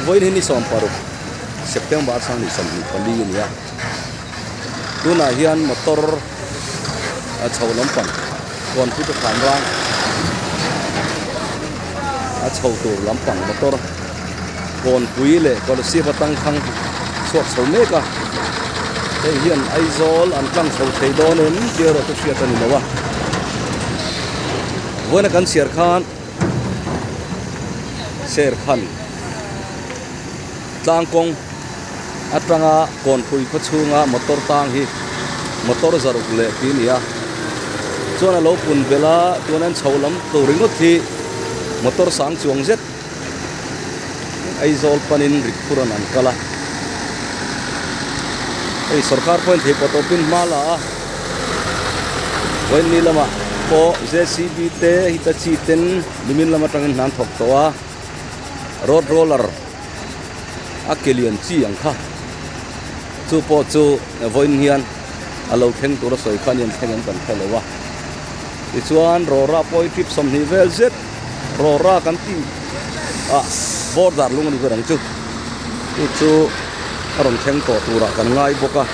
Vawiin hi ni 16 September 2024 a ni a, tunah hian motor a chho lampang kawnpui te thlan rang a chho tur lampang motor kawnpui leh Kolasib atang thlang chhuak chho mek a, hei hian Aizawl an tlang chho thei dawn em tih erawh chu hriat a ni lo a, vawiin a kan chhiar khan. Serkhan tlang kawng atanga kawnpui khaw chhunga motor tang hi motor zaruk leh tih a ni a chuan a lo pun belh a chuan an chho lam tur ringawt hi motor sang chuang zet Aizawl panin Rikpura'n an kal a hei sorkar pawhin theih pawh tawpin hma la a. Vawiin ni lamah pawh JCB te Hitachi ten nimin lam atangin hna an thawk tawh a road roller a ke lian chi ang kha chu pawh chu vawiin hian a lo thleng tur a sawi kha anian thleng em kan hre lo a tichuan rawra pawh hi trip 20 vel zet rawra kan tih ah border lung a ni ber ang chu chu chu a rawn thleng tawh turah kan ngai bawk a.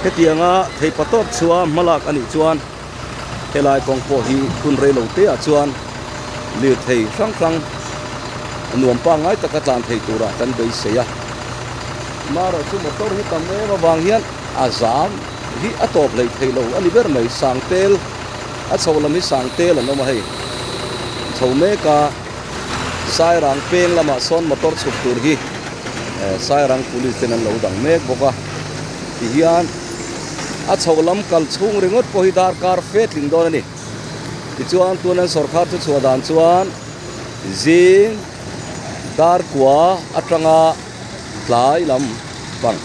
Hetianga theipa tawp chhuah hmalak a nih chuan helai kawng pawh hi hun rei lo te ah chuan lirthei hrang hrang nuam pangngai taka tlan thei turah kan beisei a. Amaherawh chu motor hi tam em avang hian a zam hi a tawp hlei thei lo a ni ber mai. Sangtel a chho lam hi Sangtel an awm a hei chho mek a Sairang peng lamah sawn motor chhuk tur hi Sairang police ten an lo dang mek bawk a tihian a chho lam kal chhung ringawt pawh hi darkar fe tling dawn a ni tichuan tuna an sawrkhar chu chhuah dan chuan zing dar kua atanga tlai lam pang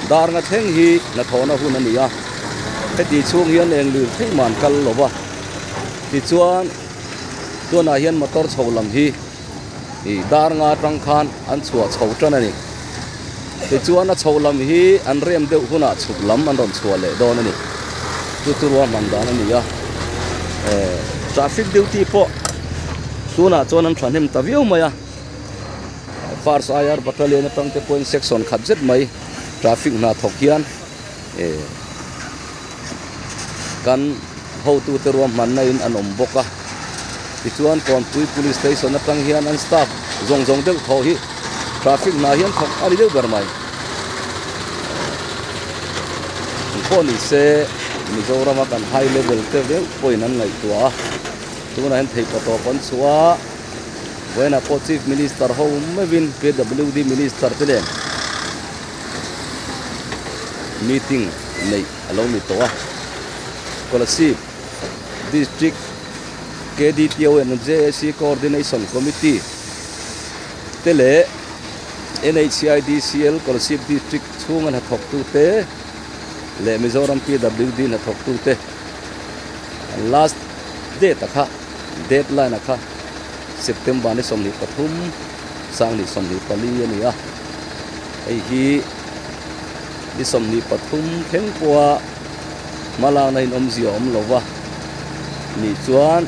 dar nga thleng hi hnathawhna hun a ni a heti chhung hian eng lir thei man kal lo va tichuan tunah hian motor chho lam hi ih dar nga atang khan an chhuah chho tan a ni tichuan a chho lam hi an rem deuh hunah chhuk lam an rawn chhuah leh dawn a ni chu chu ruahman dan a ni a eh traffic duty pawh tunah chuan an thahnem ta viau mai a first IR battalion atang te pawhin section khat zet mai traffic hna thawk hian eh kan hotute ruahmanna in an awm bawk a tichuan Kawnpui police station atang hian an staff zawng zawng deuh thaw hi traffic hna hian thawk a ni deuh ber mai pawh ni se Mizoram a kan high level te viau pawhin an ngaihtuah a tunah hian theihpawh tawp an chhuah a vawiinah pawh chief minister ho meuhin P W D minister te nen meeting neih a lo ni tawh a Kolasib District KDTO and JAC Coordination Committee te leh NHCIDCL Kolasib District chhunga hnathawktu te leh Mizoram PWD hnathawktu te last date a kha deadline a kha September ni 23 2024 a ni a hei hi ni 23 thleng pawha hmalakna in awmzia a awm lo va nih chuan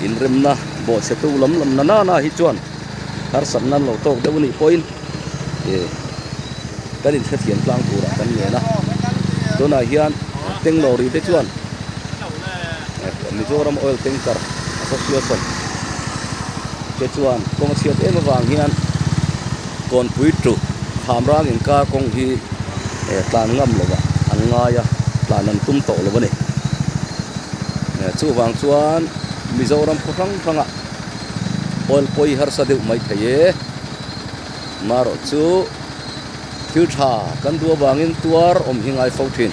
inremna bawhchhetu lam lam na nana hi chuan harsatna an lo tawk deuh anih pawhin eh kan inhrethiam tlang turah kan ngen a tunah hian tank lorry te chuan Mizoram Oil Tanker Association te chuan kawng a chhiat em avang hian Kawnpui tu Khamrang inkar kawng hi eh tlan ngam lo ah an ngai a tlan an tum tawh lo a ni eh chuvang chuan Mizoram khaw hrang hrangah oil pawi harsa deuh mai thei e marawh chu thil tha kan duh avangin tuar awm hi ngai fo thin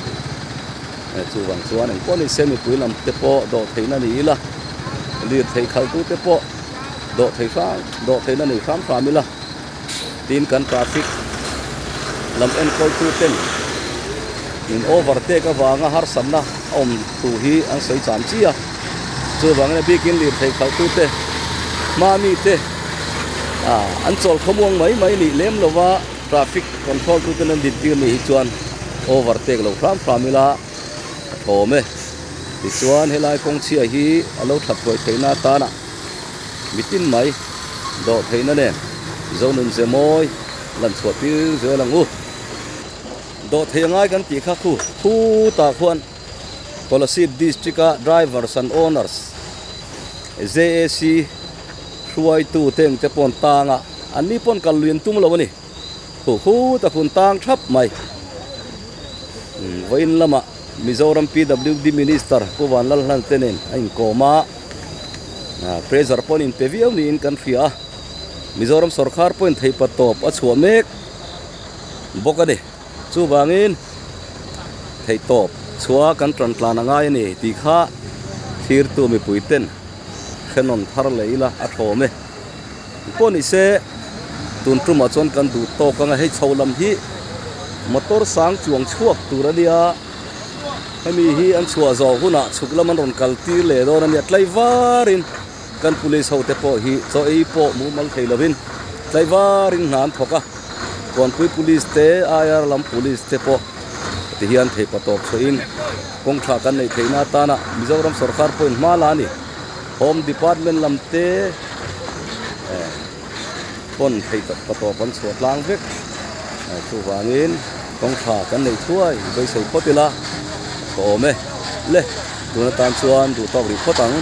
eh chuvang chuan engpawh ni se mipui lam te pawh dawh theihna ni ila lirthei khaltu te pawh dawh thei hrang dawh theihna nei hram hram ila. Tin kan traffic lam enkawltu ten min overtake avanga harsatna a awm thu hi an sawi cham chi a chuvangin a bikin lirthei khalhtu te hma mi te ah an chawl khawmuang mai mai nih lem lova traffic control tu ten an din tir nih hi chuan overtake lo hram hram ila a thawm e tichuan helai kawng chhia hi a lo that huai theihna atana mitin mai dawh theihna nen. Zonun ze mawi lan chhuah tir zel ang u. Dawhthei a ngai kan tih kha khu khutah khuan Kolasib District a Drivers and Owners JAC hruaitu te engte pawh an tang a, an ni pawh an kal lui an tum lo a ni. Khu khutah khun tang thap mai. Vawiin lamah Mizoram PWD Minister Pu Vanlalhlan te nen a inkawm a, pressure pawh an inpe viau niin kan hria a. Mizoram sawrkhar pawhin theipa tawp a chhuah mek bawk a ni. Chuvangin theihtawp chhuah kan tan tlan a ngai a ni tih kha thirtu mipui ten hrenawn thar leh ila a thawm e. Pawh ni se tun tumah chuan kan duh tawk anga hei chho lam hi motor sang chuang chhuak tur a nia hemi hi an chhuah zawh hunah chhuk lam an rawn kal tir leh dawn a nia tlaivarin. Kan police ho te pawh hi chaw ei pawh mumal thei lovin tlaivarin hna an thawk a, Kawnpui police te, IR lam police te pawh ti hian theihpa tawp chhuahin kawng tha kan neih theihna atana Mizoram sawrkar pawhin hma la a ni. Home department lam te pawn theihpa tawp an chhuah tlang vek. Chuvangin kawng tha kan neih thuai beisei phawt ila ka awm e. Le, tun atan chuan duhtawk rih phawt ang.